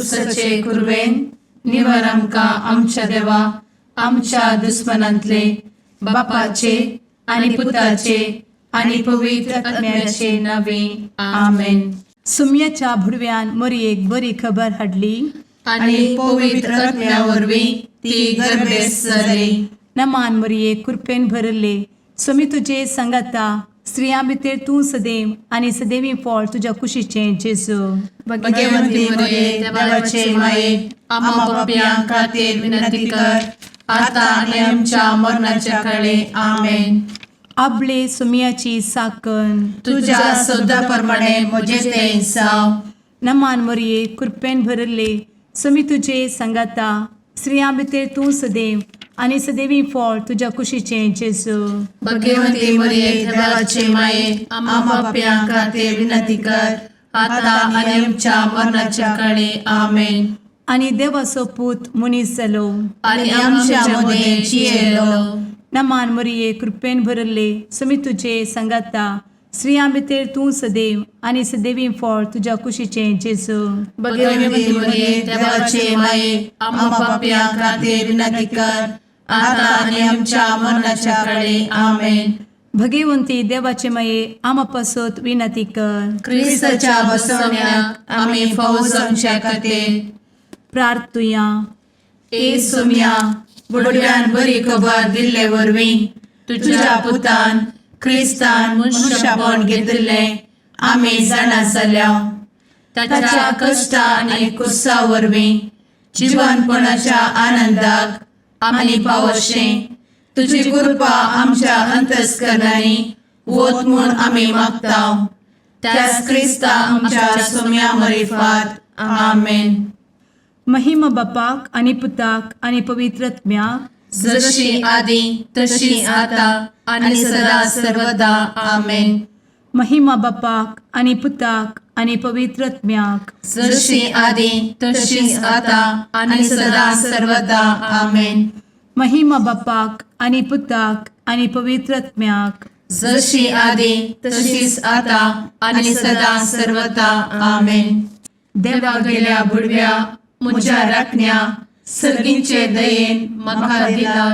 कुर्साचे कुरवेन निवर आमकां आमच्या देवा आमच्या दुस्मनांतले बापाचे आनी पुताचे आनी पवित्र आत्म्याचे नावे. आमेन. सुम्याच्या भुडव्यान मोरयेक बरी खबर हाडली. आनी पवित्र आत्म्या वरवीं ती गर्भेस्त जाली. नमान मोरये, कृपेन भरले, स्वामी तुजे सांगाता, स्त्रियां भितर तूं सदैव आनी सदैवी फळ तुज्या कुशीचें जेजू. भगवंती मरिये, देवाचे माये, आम्हा पापयां खातीर विनंती कर, आता आनी आमच्या मरणाच्या काळी. आमेन. आबले सुम्याची साकन. तुझ्या शब्दा प्रमाणे म्हजे ते जावं. नमान मोरये, कृपेन भरले, स्वामी तुजे सांगाता, स्त्रियां भितर तूं सदैव आनी सदैवी फळ तुज्या कुशीचें जेजू. भगवंती मरिये, देवाचे माये, आम्हा पापयां खातीर विनंती कर, आता आनी आमच्या मरणाच्या काळी. आमेन. आनी देवाचो पूत मनीस जालो आनी आमच्या मदें जियेलो. नमान मोरये, कृपेन भरले, स्वामी तुजे सांगाता, स्त्रियां भितर तूं सदैव आनी सदैवी फळ तुज्या कुशीचें जेजू. भगवंती मरिये, देवाचे माये, आम्हा पापयां खातीर विनंती कर, आता आनी आमच्या मरणाच्या काळी. आमेन. भगवंती देवाचे माये, आमा पासत विनंती कर. क्रिस्ताच्या बसवण्याक आमी फावो जावच्या खातीर प्रार्थुया. ए सोम्या, बुडव्यान बरी खबर दिल्ले वरवीं तुझ्या पुतान क्रिस्तान मनुष्यपण घेतिल्लें आमी जाणा जाल्या. ताच्या कश्टा आनी कुर्सा वरवीं जिवनपणाच्या आनंदाक आमी पावशें तुजी कृपा आमच्या अंतस्करणांनी वत म्हूण आमी मागता, त्याच क्रिस्ता आमच्या सोम्या मरिफात. आमेन. महिमा बापाक आनी पुताक आनी पवित्र आत्म्याक. जशी आदी तशी आता आणि सदा सर्वदा. आमेन. महिमा बापाक आनी पुताक आनी पवित्र आत्म्याक. जशी आदी तशीच आता आणि सदा सर्वदा. आमेन. महिमा बापाक आनी पुताक आनी पवित्र आत्म्याक. जशी आदी तशीच आता आणि सदा सर्वदा. आमेन. देवा गेल्या बुडव्या म्हज्या राखण्या, सर्गींचे दयेन म्हाका दिला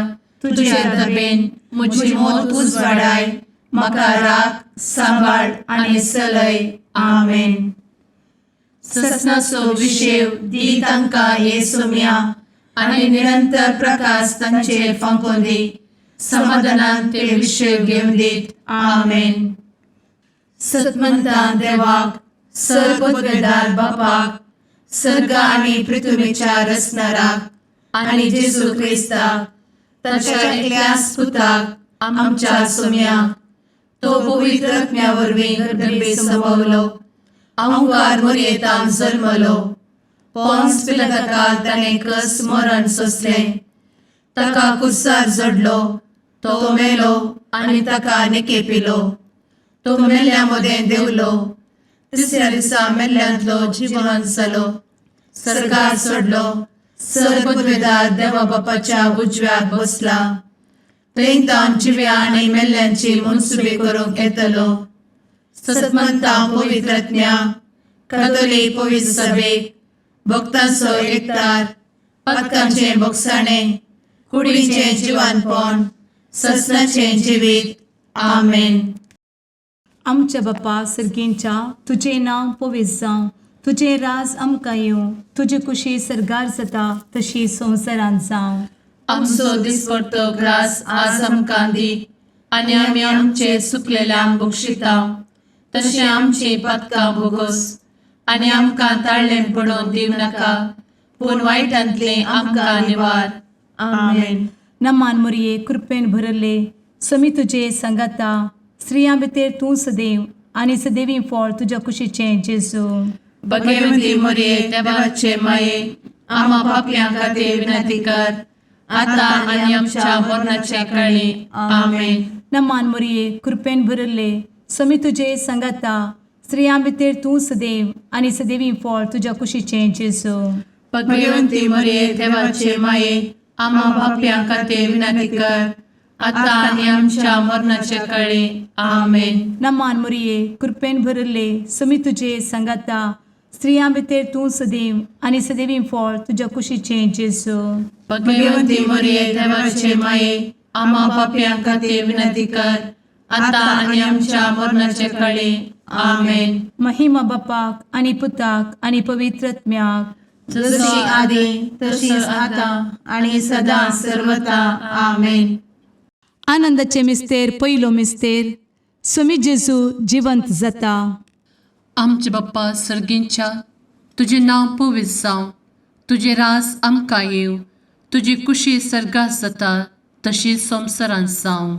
तुझे दबेन म्हजी मोत उजवाडाय, म्हाका राख, सांबाळ आनी चलय. आमेन. ससनाचो विशेव दी तांकां हे सोम्या आनी निरंतर प्रकाश तांचेर फांकोवन दी, समाधानान ते विशेव घेवन दीत. आमेन. सतमंतान देवाक, सर्वपदवेदार बापाक, सर्ग आनी पृथ्वीच्या रचणाराक आनी जेजू क्रिस्ताक ताच्या एकल्याच पुताक आमच्या सोम्याक, तो पवित्र आत्म्या वरवीं गर्भे संभवलो, अंकार मोरयेतान जल्मलो, पोन्स पिलाताकाल ताणें कस मरण सोंसलें, ताका कुर्सार जडलो, तो मेलो आनी ताका निकेपिलो, तो मेल्ल्या मदें देंवलो, तिसऱ्या दिसा मेल्ल्यांतलो जिवन जालो, सर्गार चडलो, सर्वपदवेदार देवा बापाच्या उजव्याक बसला, थंय तावन जिव्या आनी मेल्ल्यांची मनसुबी करूंक येतलो. सतमंता पवित्र आत्म्या, कातोलीक पवित्र सभेक, भक्तांचो एकतार, पातकांचें भोगसाणें, कुडीचें जिवानपण, ससनाचें जिवीत. आमेन. आमच्या बापा सर्गींच्या, तुजें नांव पवित्र जावं, तुजें राज आमकां येवं, तुजी कुशी सर्गार जाता तशी संवसारांत जावं. आमचो दिसपडतो ग्रास आज आमकां दी आनी आमी आमचे चुकलेल्यांक बक्षिता तशें आमची पातकां भोगोस आनी आमकां ताळ्ळें पडोवन दिवं नाका, पूण वायटांतलें आमकां निवार. आमेन. नमान मोरये, कृपेन भरले, समी तुजे सांगाता, स्त्रियां भितर तूं सदैव आनी सदैवी फळ तुज्या कुशीचें जेजू. भगवंती मोरये, देवाचे माये, आम्हा पापयां खातीर विनंती कर, आता आनी आमच्या मरणाच्या काळी. आमेन. नमान मोरये, कृपेन भरले, समी तुजे सांगाता, स्त्रियां भितर तूं सदैव आनी सदैवी फळ तुज्या कुशीचें जेजू. भगवंती मोरये, देवाचे माये, आम्हा पापयां खातीर विनंती कर, आता आनी आमच्या मरणाच्या काळी. आमेन. नमान मोरये, कृपेन भरले, समी तुजे सांगाता, स्त्रियां भितर तूं सदैव आनी सदैवी फळ तुज्या कुशीचें जेजू. भगवती मरिये, देवाचे माये, आम्हा पापयां खातीर विनंती कर, आता आनी आमच्या मरणाचे कळी. आमेन. महिमा बापाक आनी पुताक आनी पवित्र आत्म्याक. जशी आदी तशीच आता आणि सदा सर्वता. आमेन. आनंदाचे मिस्तेर, पयलो मिस्तेर, स्वामी जेजू जिवंत जाता. आमचे बाप्पा सर्गींच्या, तुजें नांव पवित्र जावं, तुजें रास आमकां येवं, तुजी कुशी सर्गात जाता तशी संवसारांत जावं.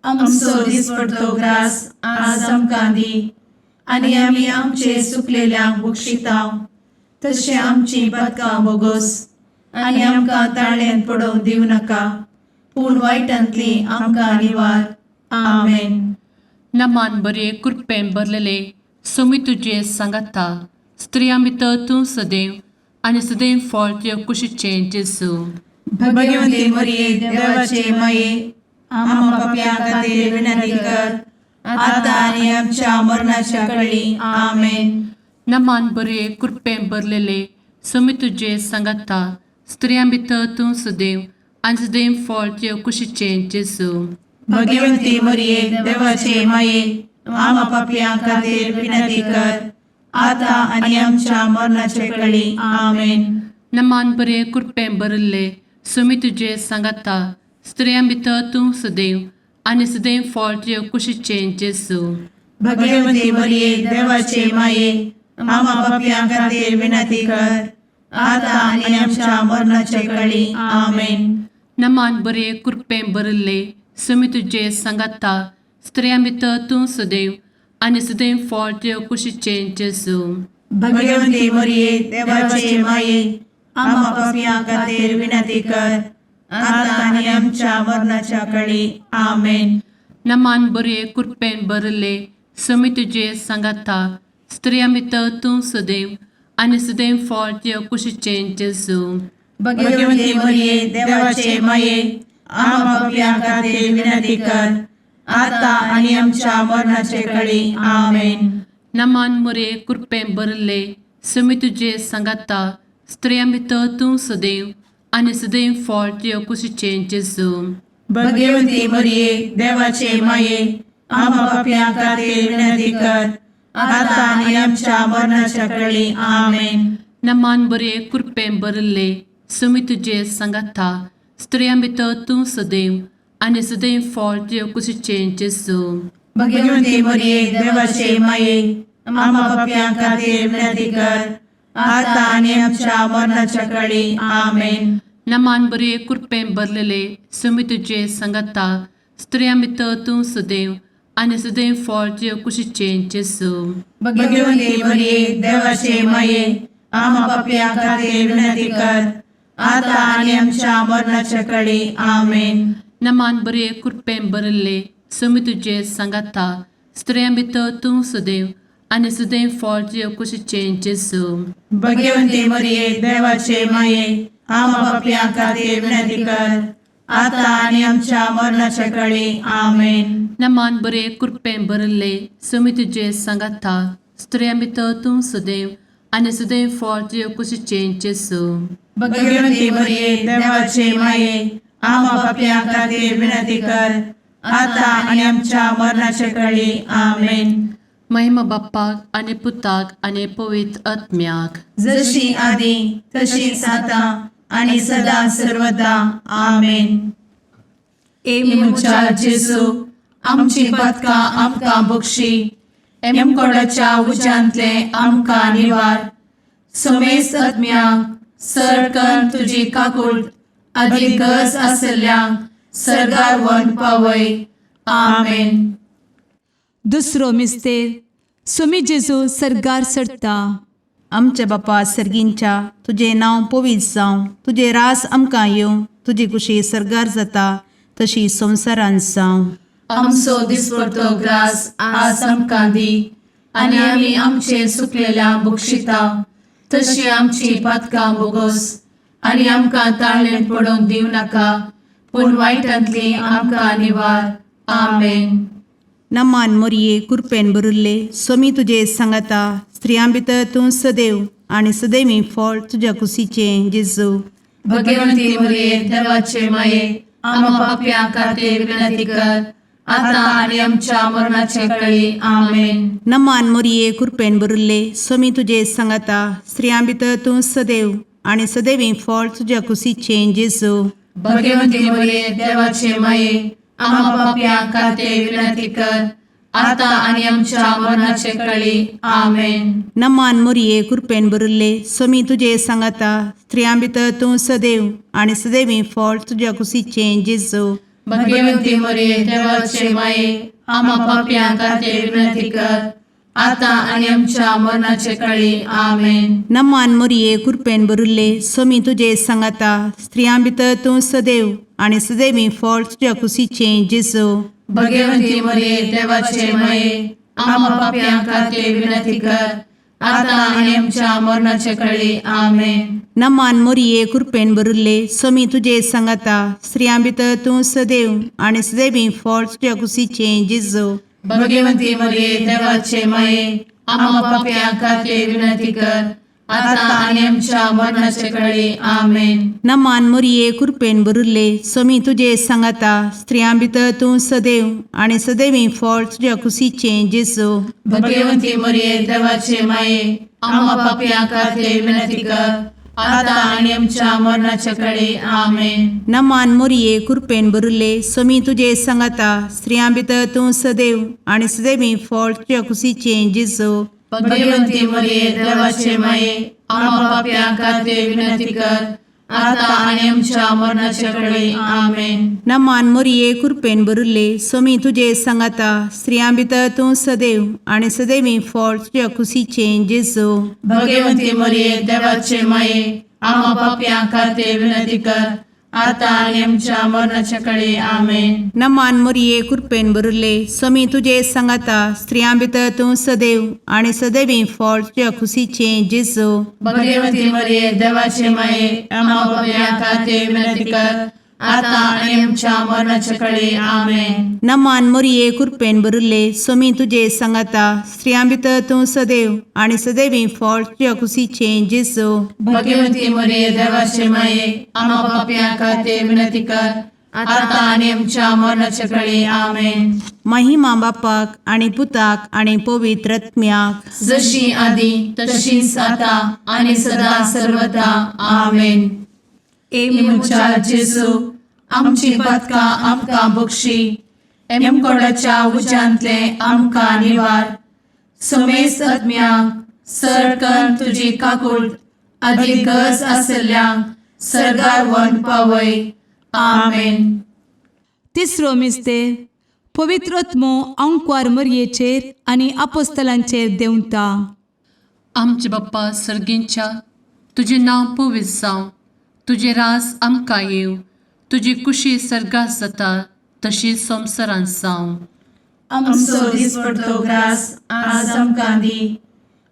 आमचो दिसपडतो ग्रास आज आमकां दी आनी आमी आमचे सुकलेल्यांक बक्षितांव तशें आमची पदकां बोगोस आनी आमकां ताळ्यान पडोवंक दिवं नाका, पूण वायटांतली आमकां निवार. आमेन. नमान बरे, कृपेन भरलेले, सोमी तुजे सांगाता, स्त्रियां भितर तूं सदैव आनी सदैव फळ तुजे कुशीचें जेजू. भगवंती मरिये, देवाचे माये, आम्हा पापयां खातीर विनंती कर, आता आनी आमच्या मरणाच्या कळी. आमेन. नमान बरे, कृपेन भरलेले, सोमी तुजे सांगाता, स्त्रियां भितर तूं सदैव आनी सदैव फळ तुजे कुशीचें जेजू. भगवंती मरिये, देवाचे माये, आम्हा पापयां खातीर विनंती कर, आता आनी आमच्या मरणाचे कळी. आमेन. नमान बरे, कृपेन भरिल्ले, सोमी तुजे सांगाता, स्त्रियां भितर तूं सदैव आनी सदैव फळ तुजे कुशीचें जेजू. भगवंती मरिये, देवाचे माये, आम्हा पापयां खातीर विनंती कर, आता आनी आमच्या मरणाचे कळी. आमेन. नमान बरे, कृपेन भरिल्ले, सोमी तुजे सांगाता, स्त्रियां भितर तूं सदैव आनी सदैव फळ तुजे कुशीचें जेजू. भगवंती मरिये, देवाचे माये, आम्हा पापयां खातीर विनंती कर, आता आनी आमच्या मरणाच्या कळी. आमेन. नमान बरे, कृपेन भरिल्ले, सोमी तुजे सांगाता, स्त्रियां भितर तूं सदैव आनी सदैव फळ तुजे कुशीचें जेजू. भगवंती मरिये, देवाचे माये, आम्हा पापयां खातीर विनंती कर, आता आनी आमच्या मरणाचे कळी. आमेन. नमान मुरे, कृपेन भरिल्ले, सोमी तुजे सांगाता, स्त्रियां भितर तूं सदैव आनी सदैव फळ तुजे कुशीचें जेजू. भगवंती मरिये, देवाचे माये, आम्हा पापयां खातीर विनंती कर, आता आनी आमच्या मरणाच्या कळी. आमेन. नमान बरे, कृपेन भरिल्ले, सोमी तुजे सांगाता, स्त्रियां भितर तूं सदैव आनी सदैव फळ तुजे कुशीचें जेजू. भगवंती मरिये, देवाचे माये, आम्हा पापयां खातीर विनंती कर, आता आनी आमच्या मरणाच्या कळी. आमेन. नमान बरे, कृपेन भरलेले, सोमी तुजे सांगाता, स्त्रियां भितर तूं सदैव आनी सदैव फळ तुजे कुशीचें जेजू. भगवंती मरिये, देवाचे माये, आम्हा पापयां खातीर विनंती कर, आता आनी आमच्या मरणाच्या कळी. आमेन. नमान बरे, कृपेन भरिल्ले, सोमी तुजे सांगाता, स्त्रियां भितर तूं सदैव आनी सदैव फळ तुजे कुशीचें जेजू. भगवंती मरिये, देवाचे माये, आम्हा पापयां खातीर विनंती कर, आता आनी आमच्या मरणाच्या कळी. आमेन. नमान बरे, कृपेन भरिल्ले, सोमी तुजे सांगाता, स्त्रियां भितर तूं सदैव आनी सदैव फळ तुजे कुशीचें जेजू. भगवंती मरिये, देवाचे माये, आम्हा पापयां खातीर विनंती कर, आता आनी आमच्या मरणाच्या कळी. आमेन. महिमा बाप्पाक आनी पुताक आनी पवित्र आत्म्याक. जशी आदी तशीच आता आणि सदा सर्वदा. आमेन. ए म्हज्या जेजू, आमची पदकां आमकां बक्षी, एमकोडाच्या उज्यांतले आमकां निवार, समेस्त आत्म्यांक सरकन तुजी काकूळ आदी गरज आसल्ल्यांक सर्गार वन पावय. आमेन. दुसरो मिस्तेर, स्वामी जेजू सर्गार चडता. आमच्या बापा सर्गींच्या, तुजें नांव पवित्र जावं, तुजें रास आमकां येवं, तुजी कुशी सर्गार जाता तशी संवसारांत जावं. आमचो दिसपडतो ग्रास आज आमकां दी आनी आमी आमचे सुकलेल्या बक्षिता तशी आमची पातकां बोगोस आनी आमकां ताळ्ळें पडोवंक दिवं नाका, पूण वायटांतली आमकां निवार. आमेन. नमान मोरये, कुरपेन भरिल्ले, स्वामी तुजे सांगाता, स्त्रियां भितर तूं सदैव आनी सदैवी फळ तुज्या कुशीचें जेजू. भगवंती मरिये देवाचे माये, आम्हा पापयां खातीर विनंती कर, आता आनी आमच्या मरणाचे कळी. आमेन. नमान मोरये, कृपेन भरिल्ले, स्वामी तुजे सांगाता. स्त्रियां भितर तूं सदैव आनी सदैवी फळ तुज्या कुशीचें जेजू. भगवंती मरिये देवाचे माये, आम्हा पापयां खातीर विनंती कर, आता आनी आमच्या मरणाचे कळी. आमेन. नमान मोरये, कृपेन भरिल्ले, स्वामी तुजे सांगाता. स्त्रियां भितर तूं सदैव आनी सदैवी फळ तुज्या कुशीचें जेजू. भगवंती मरिये देवाचे माये, आम्हा पापयां खातीर विनंती कर, आता आनी आमच्या मरणाचे कळी. आमेन. नमान मोरये, कृपेन भरिल्ले, स्वामी तुजे सांगाता. स्त्रियां भितर तूं सदैव आनी सदैवी फळ तुज्या कुशीचें जेजू. भगवंती मरिये देवाचे माये, आम्हा पापयां खातीर विनंती कर, आता आनी आमच्या मरणाचे कळी. आमेन. नमान मोरये, कृपेन भरिल्ले, स्वामी तुजे सांगाता. स्त्रियां भितर तूं सदैव आनी सदैवी फळ तुज्या कुशीचें जेजू. भगवंती मरिये देवाचे माये, आम्हा पापयां खातीर विनंती कर, आता आनी आमच्या मरणाचे कळी. आमेन. नमान मोरये, कृपेन भरिल्ले, स्वामी तुजे सांगाता. स्त्रियां भितर तूं सदैव आनी सदैवी फळ तुज्या कुशीचें जेजू. भगवंती मरिये देवाचे माये, आम्हा पापयां खातीर विनंती कर, आता आनी आमच्या मरणाचे कळी. आमेन. नमान मोरये, कृपेन भरिल्ले, स्वामी तुजे सांगाता. स्त्रियां भितर तूं सदैव आनी सदैवी फळ तुज्या कुशीचें जेजू. भगवंती मरिये देवाचे माये, आम्हा पापयां खातीर विनंती कर, आता आनी आमच्या मरणाचे कळी. आमेन. नमान मोरये, कृपेन भरिल्ले, स्वामी तुजे सांगाता. स्त्रियां भितर तूं सदैव आनी सदैवी फळ तुज्या कुशीचें जेजू. भगवंती मरिये देवाचे माये, आम्हा पापयां खातीर विनंती कर, आता आनी आमच्या मरणाच्या कळी. आमेन. नमान मोरये, कृपेन भरिल्ले, स्वामी तुजे सांगाता. स्त्रियां भितर तूं सदैव आनी सदैवी फळ तुज्या कुशीचें जेजू. भगवंती मरिये देवाचे माये, आम्हा पापयां खातीर विनंती कर, आता आनी आमच्या मरणाच्या कळी. आमेन. नमान मोरये, कृपेन भरिल्ले, स्वामी तुजे सांगाता. स्त्रियां भितर तूं सदैव आनी सदैवी फळ तुज्या कुशीचें जेजू. भगवंती मरिये देवाचे माये, आम्हा पापयां खातीर विनंती कर, आता आनी आमच्या मरणाच्या कळी. आमेन. महिमा बापाक आनी पुताक आनी पवित्र आत्म्याक, जशी आदी तशीच आता आनी सदा सर्वदा. आमेन. ए म्हज्या जेजू, आमची पातकां आमकां बक्षी, एमकोडाच्या उज्यांतले आमकां निवार, समेस्त आत्म्यांक सरकन तुजी काकूट आदी गरज आसल्ल्यांक सर्गार व्हरून पावय. आमेन. तिसरो मिस्तेर, पवित्र आत्मो आंकवार मरयेचेर आनी आपोस्तलांचेर देंवता. आमचे बाप्पा सर्गींच्या, तुजें नांव पवित्र जावं, तुजें राज आमकां येवं, तुजी कुशी सर्गात जाता तशी संवसारांत जावं. आमचो दिसपडतो ग्रास आज आमकां दी,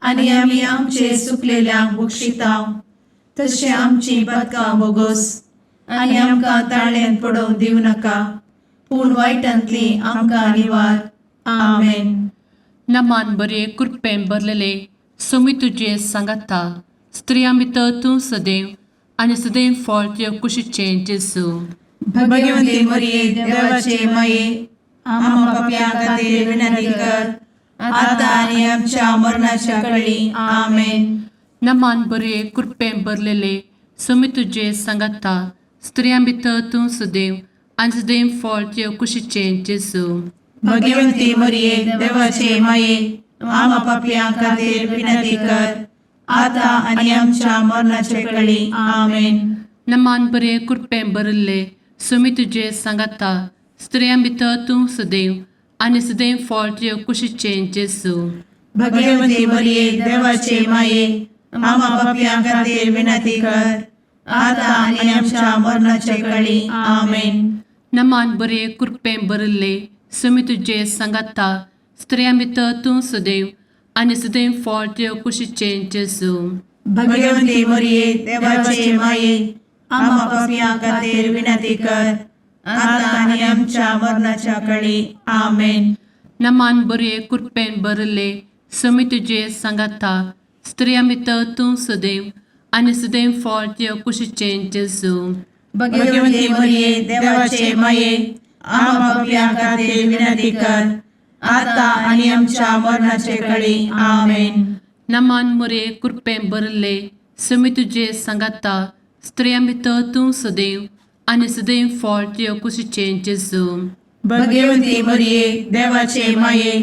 आनी आमी आमचे सुकलेल्यांक बक्षितांव, तशें आमची पातकां बोगोस, आनी आमकां ताळ्यांत पडोवंक दिवं नाका, पूण वायटांतली आमकां निवार. आमेन. नमान बरे, कृपेन भरलेले, स्वामी तुजे सांगाता. स्त्रियां भितर तूं सदैव आनी सदैव फळ तुज्या कुशीचें जेजू. भगवंती मरिये देवाचे माये, आम्हा पापयां खातीर विनंती कर, आता आनी आमच्या मरणाच्या कळी. आमेन. नमान बरे, कृपेन भरलेले, स्वामी तुजे सांगाता. स्त्रियां भितर तूं सदैव आनी सदैव फळ तुज्या कुशीचें जेजू. भगवंती मरिये देवाचे माये, आम्हा पापयां खातीर विनंती कर, आता आनी आमच्या मरणाच्या कळी. आमेन. नमान बरे, कृपेन भरिल्ले, स्वामी तुजे सांगाता. स्त्रियां भितर तूं सदैव आनी सदैव फळ तुज्या कुशीचें जेजू. भगवंती मरिये देवाचे माये, आम्हा पापयां खातीर विनंती कर, आता आनी आमच्या मरणाच्या कळी. आमेन. नमान बरे, कृपेन भरिल्ले, स्वामी तुजे सांगाता. स्त्रियां भितर तूं सदैव आनी सदैव फळ तुज्या कुशीचें जेजू. भगवंती मरिये देवाचे माये, आम्हा पापयां खातीर विनंती कर, आता आनी आमच्या मरणाच्या कळी. आमेन. नमान बरे, कृपेन भरिल्ले, समी तुजे सांगाता स्त्रियां भितर तूं सदैव आनी सदैव फळ तुज्या कुशीचें जेजू. भगवती मरिये, देवाचे माये, आम्हा पापयां खातीर विनंती कर, आता आनी आमच्या मरणाचे कळी. आमेन. नमान मुरे कृपें भरले समी तुजे सांगाता स्त्रियां भितर तूं सदैव आनी सदैव फळ तुज्या कुशीचें जेजू. भगवती मरिये, देवाचे माये,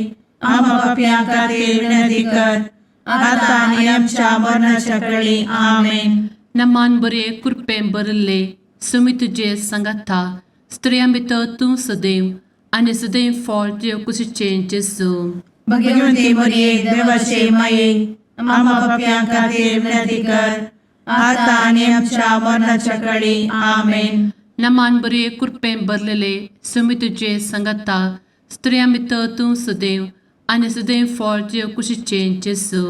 आम्हा पापयां खातीर विनंती कर, आता आनी आमच्या मरणाच्या कळी. आमेन. नमान बरे कृपें भरले समी तुजे सांगाता स्त्रियां भितर तूं सदैव आनी सदैव फळ तुज्या कुशीचें जेजू. भगवती मरिये, देवाचे माये, आम्हा पापयां खातीर विनंती कर, आता आनी आमच्या मरणाच्या कळी. आमेन. नमान बरे कृपें भरलेले समी तुजे सांगाता स्त्रियां भितर तूं सदैव आनी सदैव फळ तुज्या कुशीचें जेजू.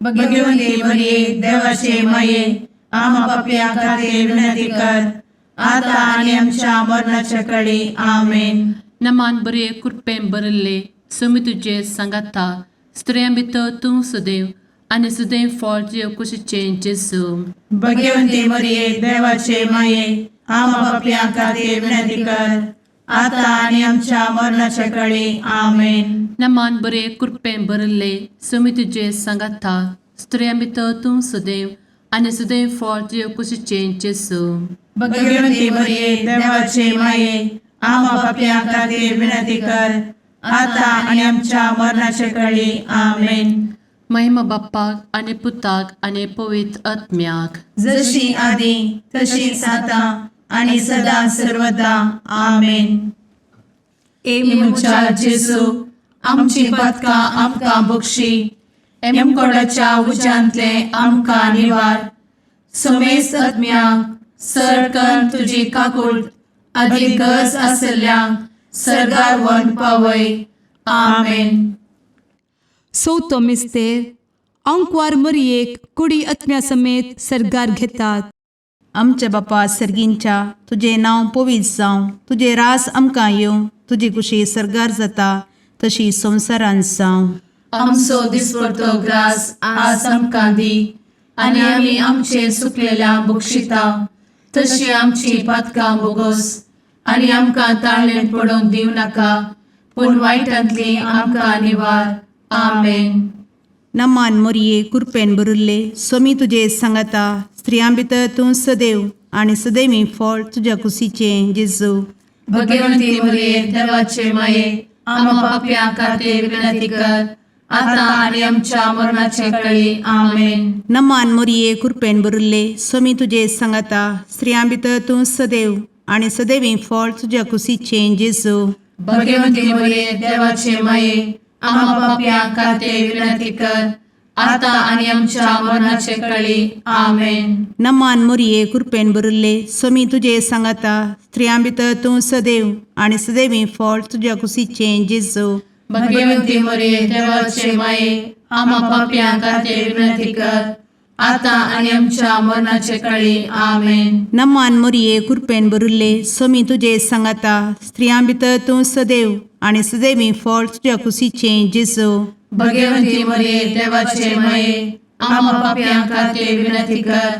भगवती मरिये, देवाचे माये, आम्हा पापयां खातीर विनंती कर, आता आनी आमच्या मरणाच्या कळी. आमेन. नमान बरे कृपें भरले समी तुजे सांगाता स्त्रियां भितर तूं सदैव आनी सदैव फळ तुज्या कुशीचें जेजू. भगवती मरिये, देवाचे माये, आम्हा पापयां खातीर विनंती कर, आता आनी आमच्या मरणाच्या कळी. आमेन. नमान बरे कृपें भरले समी तुजे सांगाता स्त्रियां भितर तूं सदैव आनी सदैव फळ तुज्या कुशीचें जेजू. भगवती मरिये, देवाचे माये, आम्हा पापयां खातीर विनंती कर, आता आनी आमच्या मरणाच्या कळी. आमेन. महिमा बाप्पाक आनी पुताक आनी पवित्र आत्म्याक. जशी आदी तशीच आता आणि सदा सर्वदा. आमेन. ए म्हज्या जेजू, आमची पातकां आमकां बक्षी, एमकोडाच्या उज्यांतले आमकां निवार, समेस्त आत्म्यांक सरकन तुजी काकूळ आदी गरज आसल्ल्यांक सर्गार व्हरून पावय. आमेन. चवथो मिस्तेर आंकवार मरियेक कुडी आत्म्या समेत सर्गार घेतात. आमच्या बापा सर्गींच्या, तुजें नांव पवित्र जावं, तुजें रास आमकां येवं, तुजी कुशी सर्गार जाता तशी संवसारांत जावं. आमचो दिसपडतो ग्रास आज आमकां दी आनी आमी आमचे सुकलेल्या बक्षिता तशी आमची पातकां बोगोस आनी आमकां ताळणेंत पडोवंक दिवं नाका, पूण वायटांतली आमकां निवार. आमेन. नमान मोरये, कुरपेन भरिल्ले, सोमी तुजे सांगाता, स्त्रियां भितर तूं सदैव आनी सदैवी फळ तुज्या कुशीचें जेजू. भगवंती मरिये, देवाचे माये, आम्हा पापयां खातीर विनंती कर, आता आनी आमच्या मरणाचे कळी. आमेन. नमान मोरये, कुरपेन भरिल्ले, सोमी तुजे सांगाता, स्त्रियां भितर तूं सदैव आनी सदैवी फळ तुज्या कुशीचें जेजू. भगवंती मरिये, देवाचे माये, आम्हा पापयां खातीर विनंती कर, आता आनी आमच्या मरणाचे कळी. आमेन. नमान मोरये, कुरपेन भरिल्ले, सोमी तुजे सांगाता, स्त्रियां भितर तूं सदैव आनी सदैवी फळ तुज्या कुशीचें जेजू. भगवंती मरिये, देवाचे माये, आम्हा पापयां खातीर विनंती कर, आता आनी आमच्या मरणाचे कळी. आमेन. नमान मोरये, कुरपेन भरिल्ले, सोमी तुजे सांगाता, स्त्रियां भितर तूं सदैव आनी सदैवी फळ तुज्या कुशीचें जेजू. भगवंती मरिये, देवाचे माये, आम्हा पापयां खातीर विनंती कर,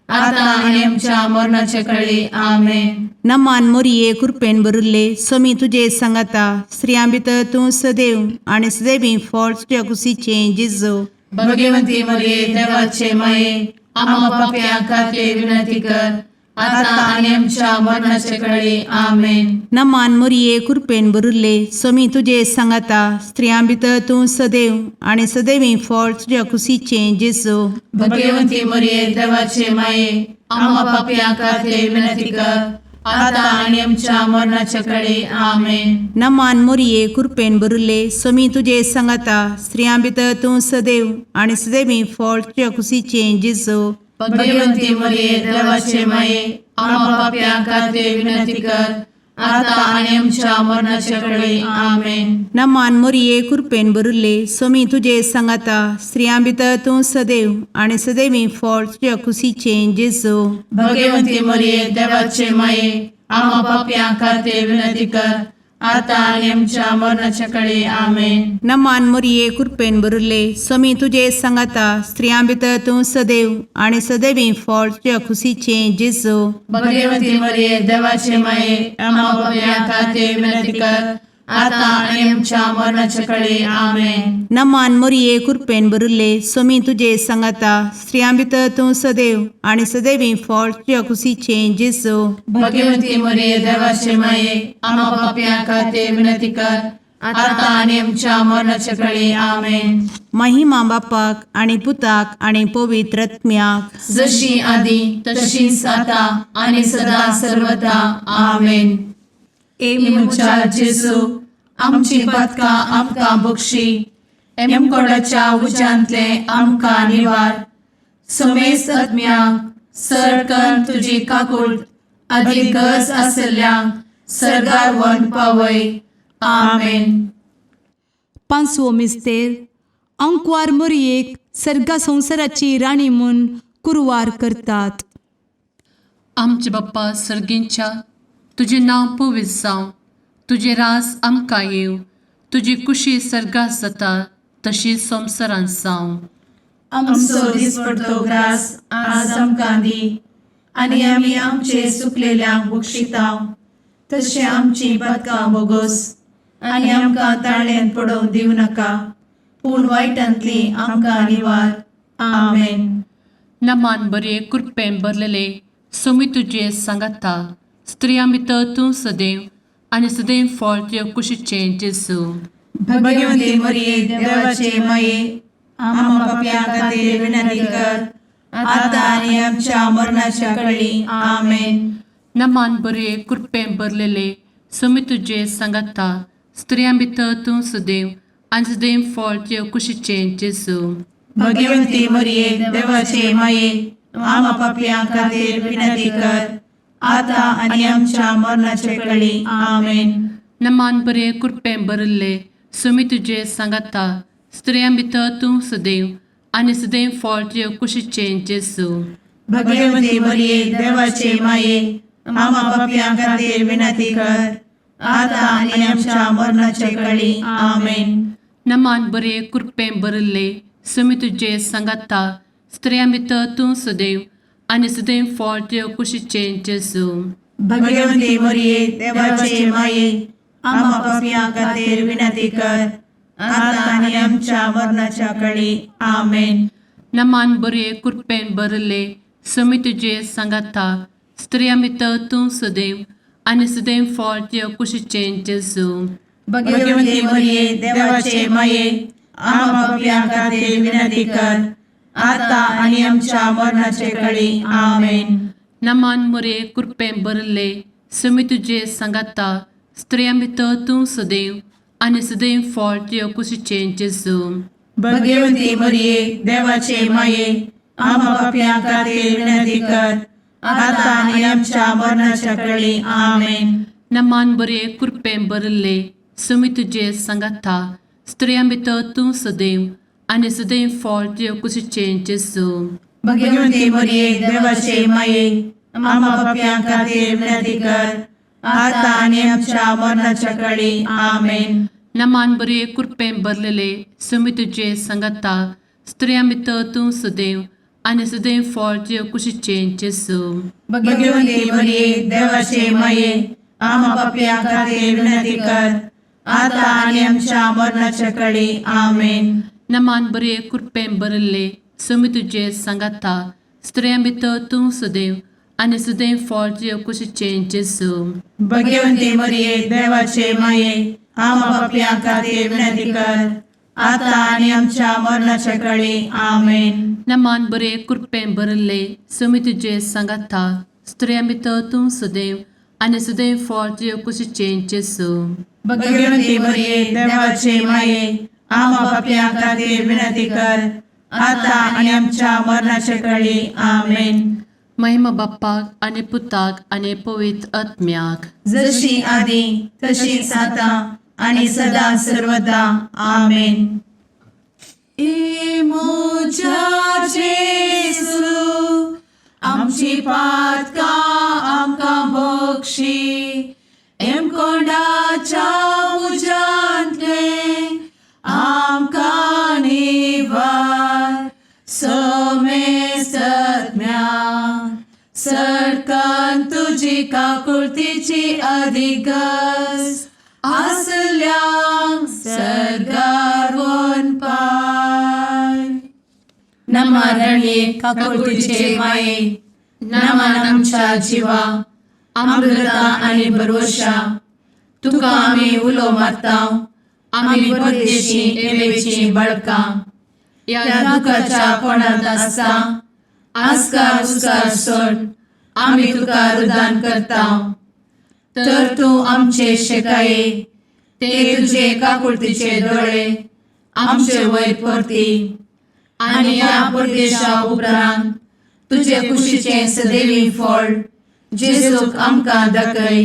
आता आनी आमच्या मरणाचे कळी. आमेन. नमान मोरये, कुरपेन भरिल्ले, सोमी तुजे सांगाता, स्त्रियां भितर तूं सदैव आनी सदैवी फळ तुज्या कुशीचें जेजू. भगवंती मरिये, देवाचे माये, आम्हा पापयां खातीर विनंती कर, आता आनी आमच्या मरणाचे कळी. आमेन. नमान मोरये, कुरपेन भरिल्ले, सोमी तुजे सांगाता, स्त्रियां भितर तूं सदैव आनी सदैवी फळ तुज्या कुशीचें जेजू. भगवंती मरिये, देवाचे माये, आम्हा पापयां खातीर विनंती कर, आता आनी आमच्या मरणाचे कळी. आमेन. नमान मोरये, कुरपेन भरिल्ले, सोमी तुजे सांगाता, स्त्रियां भितर तूं सदैव आनी सदैवी फळ तुज्या कुशीचें जेजू. भगवंती मरिये, देवाचे माये, आम्हा पापयां खातीर विनंती कर, आता आनी आमच्या मरणाचे कळी. आमेन. नमान मोरये, कुरपेन भरिल्ले, सोमी तुजे सांगाता, स्त्रियां भितर तूं सदैव आनी सदैवी फळ तुज्या कुशीचें जेजू. भगवंती मरिये, देवाचे माये, आम्हा पापयां खातीर विनंती कर, आतां आनी आमच्या मरणाच्या कडे आमेन. नमान मोरये, कृपेन भरिल्ले, स्वामी तुजे सांगाता. स्त्रियां भितर तूं सदैव आनी सदैवी फळ तुज्या खुशीचें जेजू. भगवती मरिये, देवाचे माये, आम्हा पापयां खातीर विनंती कर, आतां आनी आमच्या मरणाच्या कडे आमेन. नमान मोरये, कृपेन भरिल्ले, स्वामी तुजे सांगाता. स्त्रियां भितर तूं सदैव आनी सदैवी फळ तुज्या खुशीचें जेजू. भगवती मरिये, देवाचे माये, आम्हा पापयां खातीर विनंती कर, आतां आनी आमच्या मरणाच्या कडे आमेन. महिमा बापाक आनी पुताक आनी पवित्र आत्म्याक. जशी आदी तशीच आता आणि सदा सर्वदा आमेन. ए म्हज्या जेजू, आमची पातकां आमकां बक्षी, एमकोडाच्या उज्यांतले आमकां निवार, समेस्त आत्म्यांक सरकन तुजी काकूळ आदी गरज आसल्ल्यांक सर्गार व्हरून पावय. आमेन. पांचवो मिस्तेर, आंकवार मोरयेक सर्गा संवसाराची राणी म्हूण कुरवार करतात. आमचे बाप्पा सर्गींच्या, तुजें नांव पवित्र जावं, तुजें रास आमकां येवं, तुजी कुशी सर्गात जाता तशी संवसारांत जावं. आमचो दिसपडतो ग्रास आज आमकां दी, आनी आमी आमचे सुकलेल्यांक बक्षितांव, तशें आमची पातकां बोगोस, आनी आमकां ताळ्यान पडोवंक दिवं नाका, पूण वायटांतली आमकां निवार. आमेन. नमान बरे, कृपेन भरलेले, स्वामी तुजे सांगाता. स्त्रियां भितर तूं सदैव आनी सदैव फळ तुज्या कुशीचें जेजू. भगवती मरिये, देवाचे माये, आम्हा पापयां खातीर विनंती कर, आतां आनी आमच्या मरणाच्या कळी. आमेन. नमान बरे, कृपेन भरलेले, स्वामी तुजे सांगाता. स्त्रियां भितर तूं सदैव आनी सदैव फळ तुज्या कुशीचें जेजू. भगवती मरिये, देवाचे माये, आम्हा पापयां खातीर विनंती कर, आतां आनी आमच्या मरणाचे कळी. आमेन. नमान बरे, कृपेन भरिल्ले, स्वामी तुजे सांगाता. स्त्रियां भितर तूं सदैव आनी सदैव फळ तुज्या कुशीचें जेजू. भगवती मरिये, देवाचे माये, आम्हा पापयां खातीर विनंती कर, आतां आनी आमच्या मरणाचे कळी. आमेन. नमान बरे, कृपेन भरिल्ले, स्वामी तुजे सांगाता. स्त्रियां भितर तूं सदैव आनी सदैव फळ तुज्या कुशीचें जेजू. भगवती मरिये, देवाचे माये, आम्हा पापयां खातीर विनंती कर, आतां आनी आमच्या मरणाच्या कळी. आमेन. नमान बरे, कृपेन भरिल्ले, स्वामी तुजे सांगाता. स्त्रियां भितर तूं सदैव आनी सदैव फळ तुज्या कुशीचें जेजू. भगवती मरिये, देवाचे माये, आम्हा पापयां खातीर विनंती कर, आतां आनी आमच्या मरणाचे कळी. आमेन. नमान मोरे, कृपेन भरिल्ले, स्वामी तुजे सांगाता. स्त्रियां भितर तूं सदैव आनी सदैव फळ तुज्या कुशीचें जेजू. भगवती मरिये, देवाचे माये, आम्हा पापयां खातीर विनंती कर, आतां आनी आमच्या मरणाच्या कळी. आमेन. नमान बरे, कृपेन भरिल्ले, स्वामी तुजे सांगाता. स्त्रियां भितर तूं सदैव आनी सदैव फळ तुज्या कुशीचें जेजू. भगवती मरिये, देवाचे माये, आम्हा पापयां खातीर विनंती कर, आतां आनी आमच्या मरणाच्या कळी. आमेन. नमान बरे, कृपेन भरलेले, स्वामी तुजे सांगाता. स्त्रियां भितर तूं सदैव आनी सदैव फळ तुज्या कुशीचें जेजू. भगवती मरिये, देवाचे माये, आम्हा पापयां खातीर विनंती कर, आतां आनी आमच्या मरणाच्या कळी. आमेन. नमान बरे, कृपेन भरिल्ले, स्वामी तुजे सांगाता. स्त्रियां भितर तूं सदैव आनी सदैव फळ तुज्या कुशीचें जेजू. भगवती मरिये, देवाचे माये, आम्हा पापयां खातीर विनंती कर, आतां आनी आमच्या मरणाच्या कळी. आमेन. नमान बरे, कृपेन भरिल्ले, स्वामी तुजे सांगाता. स्त्रियां भितर तूं सदैव आनी सदैव फळ तुज्या कुशीचें जेजू. भगवती मरिये, देवाचे माये, आम्हा पापयां खातीर विनंती कर, आतां आनी आमच्या मरणाच्या कळी. आमेन. महिमा बाप्पाक आनी पुताक आनी पवित्र आत्म्याक. जशी आदी तशीच आता आणि सदा सर्वदा. आमेन. ए म्हज्या जेजू, आमची पातकां आमकां बक्षी, एमकोंडाच्या तुजी काकुळतीची अधिगस आसल्यांक सर्गार पाय. नमा रणये काकुळतीचे माये, नमन आमच्या जिवा, अमृता आनी भरवशा, तुका आमी उलो मारता, आमी परदेशी एवेची बळकां ह्या दुखाच्या कोणांत आसता आस्कार उस्कार सोड आमी तुका रुदान करता, तर तूं आमचे शेकाये ते तुजे काकुळतीचे दोळे आमचे वयर परती आनी ह्या परदेशा उपरांत तुजे कुशीचें सदैवी फळ जेजूक आमकां दाखय.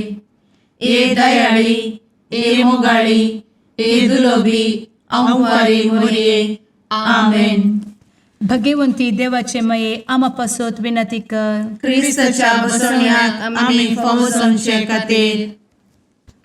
ए दयाळी, ए मोगाळी, ए दुलोबी अंवारी मोरये, आमेन. भगवंती देवाचे मये आमा पासत विनंती कर. क्रिस्ताच्या बसवण्याक आमी फावो जावचे खातीर.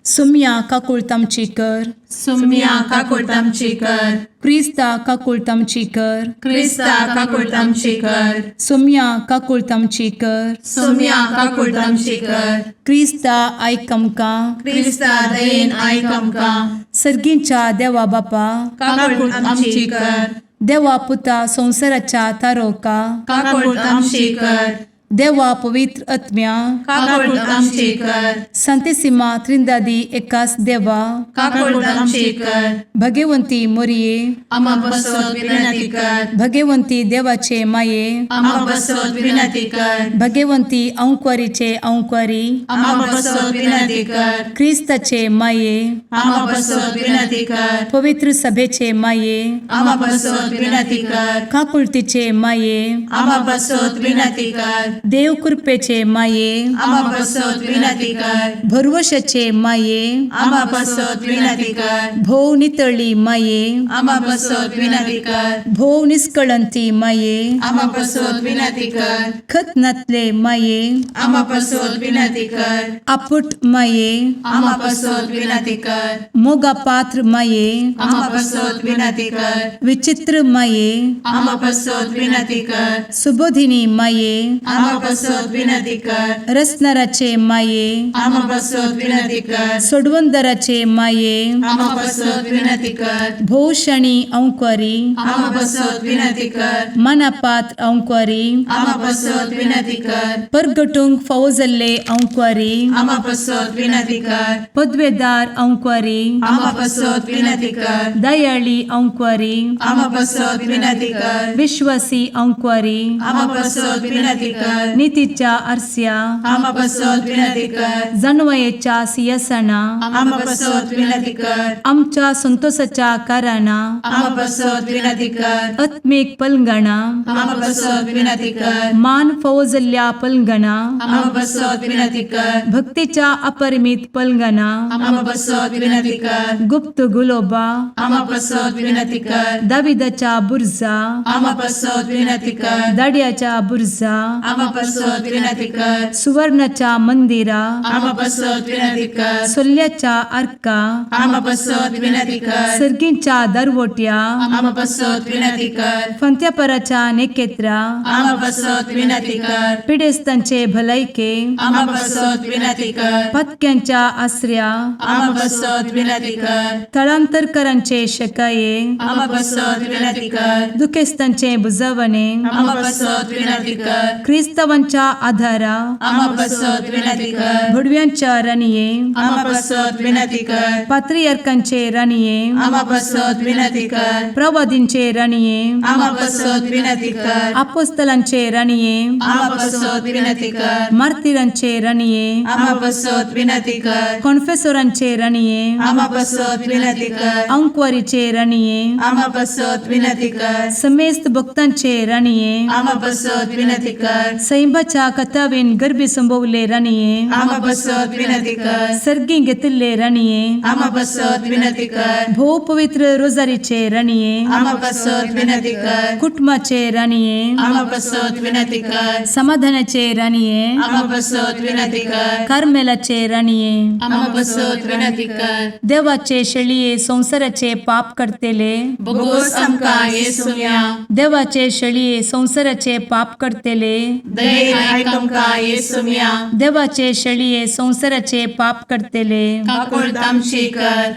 सुम्या काकुळत आमची कर. सुम्या काकुळट आमची कर. क्रिस्ता काकुळत आमची कर. क्रिस्ता काकुळट आमची कर. सुम्या काकुळत आमची कर. सुम्या काकुळट आमची कर. क्रिस्ता आयक आमकां. क्रिस्ता दयेन आयक आमकां. सर्गींच्या देवा बापा, काकुळट आमची कर. देवा पुता संवसाराच्या तारोका, काकुळट आमची कर. देवा पवित्र आत्म्या, काकुळट आमची कर. संतेसिमा त्रिंदादी एकास देवा, काकुळट आमची कर. भगवंती मोरये, आमा बसत विनंती कर. भगवंती देवाचे माये, आमा बसत विनंती कर. भगवंती अंक्वारीचे अंक्वारी, आमा बसत विनंती कर. क्रिस्ताचे माये, आमा बसत विनंती कर. पवित्र सभेचे माये, आमा बसत विनंती कर. काकुळतीचे माये, आमा बसत विनंती कर. देव कृपेचे माये, आमा बसत विनंती कर. भरवशाचे माये, आमा बसत विनंती कर. भोव नितळी माये, आमा बसत विनंती कर. भोव निष्कळंती माये, आमा बसत विनंती कर. खत नातले माये, आमा बसत विनंती कर. आपुट माये, आमा बसत विनंती कर. मोगा पात्र माये, आमा बसत विनंती कर. विचित्र माये, आमा बसत विनंती कर. सुबोधिनी माये, आमा बसत विनंती कर. रसनाराचे माये, आमा बसत विनंती कर. सोडवंदराचे माये, आमा बसत विनंती कर. भोवशणी अंक्वारी, आमा बसत विनंती कर. मनापात्र अंक्वारी, आमा बसत विनंती कर. परगटूंक फावो जाल्ले अंक्वारी, आमा बसत विनंती कर. पदवेदार अंक्वारी, आमा बसत विनंती कर. दयाळी अंक्वारी, आमा बसत विनंती कर. विश्वासी अंक्वारी, आमा बसत विनंती कर. नितीच्या आरस्या, आमा बसत विनंती कर. जानवयेच्या सियासना, आमा बसत विनंती कर. आमच्या संतोषाच्या कारणा, आमा बसत विनंती कर. आत्मीक पलंगणा, आमा बसत विनंती कर. मान फावो जाल्ल्या पलंगणा, आमा बसत विनंती कर. भक्तीच्या अपरिमित पलंगणा, आमा बसत विनंती कर. गुप्त गुलोबा, आमा बसत विनंती कर. दाविदाच्या बुर्जा, आमा बसत विनंती कर. दाड्याच्या बुर्जा, आमा बसत विनंती कर. सुवर्णाच्या मंदिरा, आमा बसत विनंती कर. सोल्ल्याच्या आर्का, आमा बसत विनंती कर. सर्गींच्या दरवट्या, आमा बसत विनंती कर. फंत्यापराच्या नेकेत्रा, आमा बसत विनंती कर. पिडेस्तांचे भलायके, आमा बसत विनंती कर. पत्क्यांच्या आसऱ्या, आमा बसत विनंती कर. थळांतरकरांचे शकाये, आमा बसत विनंती कर. दुखेस्तांचे बुजवणे, आमा बसत विनंती कर. क्रिस्तावांच्या आधारा, आमा बसत विनंती कर. भुडव्यांच्या राणये, आमा बसत विनंती कर. पात्रियार्कांचे राणये, आमा बसत विनंती कर. प्रवादींचे राणये, आमा बसत विनंती कर. आपोस्तलांचे राणये, आमा बसत विनंती कर. मार्तिरांचे राणये, आमा बसत विनंती कर. कॉन्फेसोरांचे राणये, आमा बसत विनंती कर. अंक्वारीचे राणये, आमा बसत विनंती कर. समेस्त भक्तांचे राणये, आमा बसत विनंती कर. सैंबाच्या कथावेन गर्भी संभवले राणये, आमा बसत विनंती कर. सर्गी घेतिल्ले राणये, आमा बसत विनंती कर. भोव पवित्र रोजारीचे राणये, आमा बसत विनंती कर. कुटुंबाचे राणये, आमा बसत विनंती कर. समाधानाचे राणये, आमा बसत विनंती कर. कार्मेलाचे राणये, आमा बसत विनंती कर. देवाचे शेळये संवसाराचे पाप करतेले, बोगोस आमकां येसुया. देवाचे शेळये संवसाराचे पाप करतेले, दयेन आयक आमकां येसुम्या. देवाचे शेळये संवसाराचे पाप करतले, काकुळट आमची कर.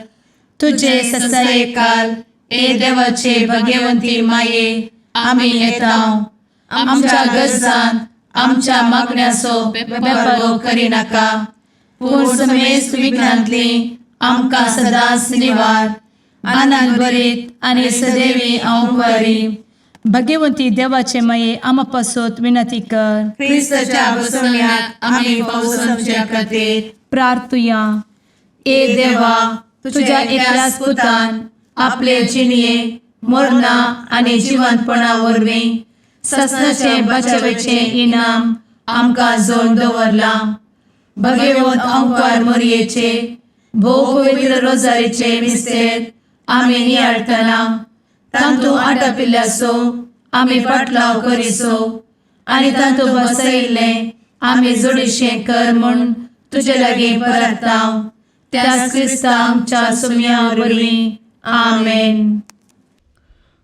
तुझे तुझे ससायेकाल ए देवाचे भगवंती माये, आमी येता. आमच्या गरजान आमच्या मागण्याचो बेपर्वो करिनाका, पूण समेस्त विघ्नांतली आमकां सदांच निवार. आनंद भरीत आनी सदैवी अंवकारी भगवंती देवाचे माये, आमा पासत विनंती कर. क्रिस्ताच्या बसवण्यात आमी पावसाच्या खातीर प्रार्थुया. ए देवा, तुझ्या एकल्याच पुतान आपले जिणये मरणा आनी जिवंतपणा वरवीं ससनाचे बचावेचे इनाम आमकां जोड दवरलां. भगवंत अंकार मोरयेचे भोव पवित्र रोजारीचे मिस्तेर आमी नियाळटना तांतू आटापिल्ल्याचो आमी पाटलाव करिसो आनी तांतू बसयिल्लें आमी जोडीशें कर म्हूण तुजे लागीं परताव, त्याच क्रिस्ता आमच्या सुम्या वरवीं. आमेन.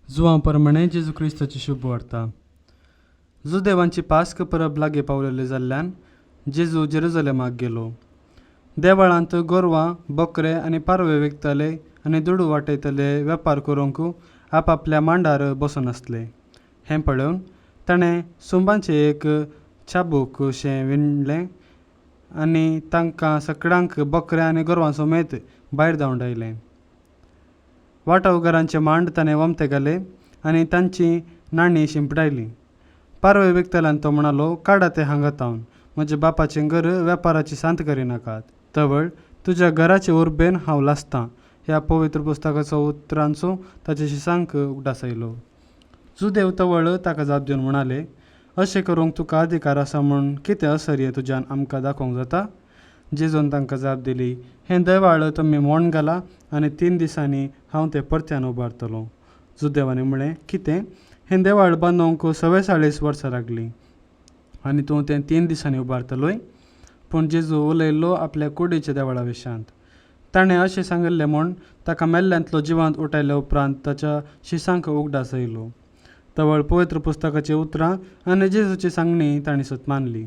जुवां परमणे जेजू क्रिस्ताची शुभ वार्ता. जुदेवांची पास्क परब लागीं पावलेली जाल्ल्यान जेजू जेरुजलेमाक गेलो. देवळांत गोरवां, बोकरे आनी पारवे विकताले आनी दुडू वाटयतले वेपार करूंक आपापल्या मांडार बसून आसले. हें पळोवन ताणें सुंबांचें एक चाबूक शें विणलें आनी तांकां सगळ्यांक बोकरे आनी गोरवां समेत भायर धांवडायलें. वाटावघरांचे मांड ताणें वमते घाले आनी तांची नाणीं शिंपडायलीं. पारवे विकतल्यान तो म्हणालो, काडा ते हांगा तावन, म्हज्या बापाचें घर वेपाराची सांत करिनाकात. तवळ तुज्या घराचे उर्बेन हांव लासतां ह्या पवित्र पुस्तकाचो उतरांचो ताचे शिसांक उगडास आयलो. जुदेव तवळ ताका जाप दिवन म्हणाले, अशें करूंक तुका अधिकार आसा म्हूण कितें असर्य तुज्यान आमकां दाखोवंक जाता? जेजून तांकां जाप दिली, हें देवाळ तुमी मोण घालां आनी 3 दिसांनी हांव तें परत्यान उबारतलो. जुदेवांनी म्हळें, कितें? हें देवाळ बांदूंक 44 वर्सां लागलीं आनी तूं तें 3 दिसांनी उबारतलोय? पूण जेजू उलयल्लो आपल्या कुडीच्या देवळा विशांत. ताणें अशें सांगिल्लें म्हूण ताका मेल्ल्यांतलो जिवांत उठायल्या उपरांत ताच्या शिसांक उगडास आयलो. तवळ पवित्र पुस्तकाची उतरां आनी जेजूची सांगणी तांणी सत मानली.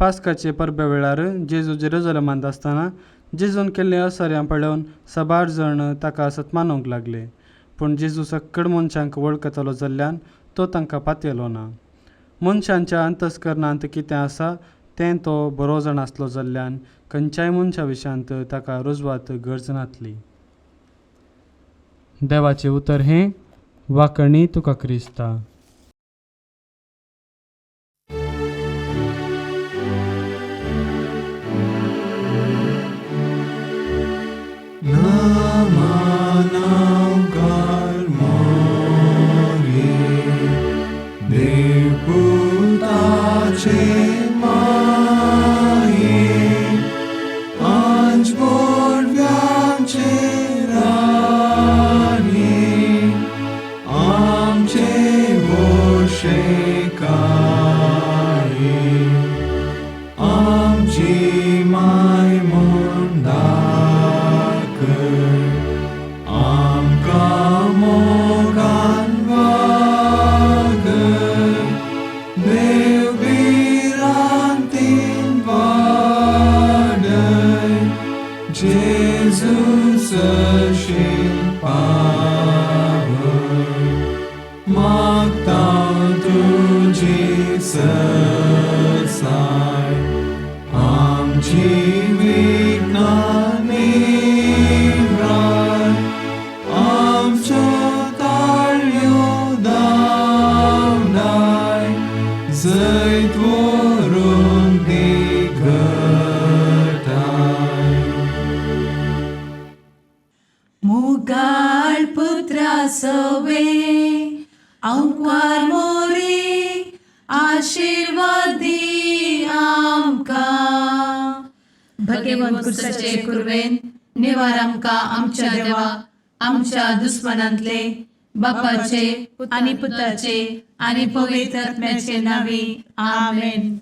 पास्काचे परबे वेळार जेजू जेरुजलेमांत आसतना जेजून केल्लीं असर्यां पळोवन साबार जण ताका सत्मानूंक लागले. पूण जेजू सक्कड मनशांक वळखतलो जाल्ल्यान तो तांकां पातयेलो ना. मनशांच्या अंतस्करणांत कितें आसा तें तो बरो जाण आसलो जाल्ल्यान खंयच्याय मनशा विशयांत ताका रुजवात गरज नासली. देवाचें उतर हें. वाकणी तुका क्रिस्ता. मुगाळ पुत्रा सवे अंकार मोरी आशीर्वादी आमकां. भगवंत कुर्साचे कुर्वेन निवार आमकां आमच्या देवा आमच्या दुस्मनांतले, बापाचे आनी पुताचे आनी पवित्र आत्म्याचे नांवी. आमेन.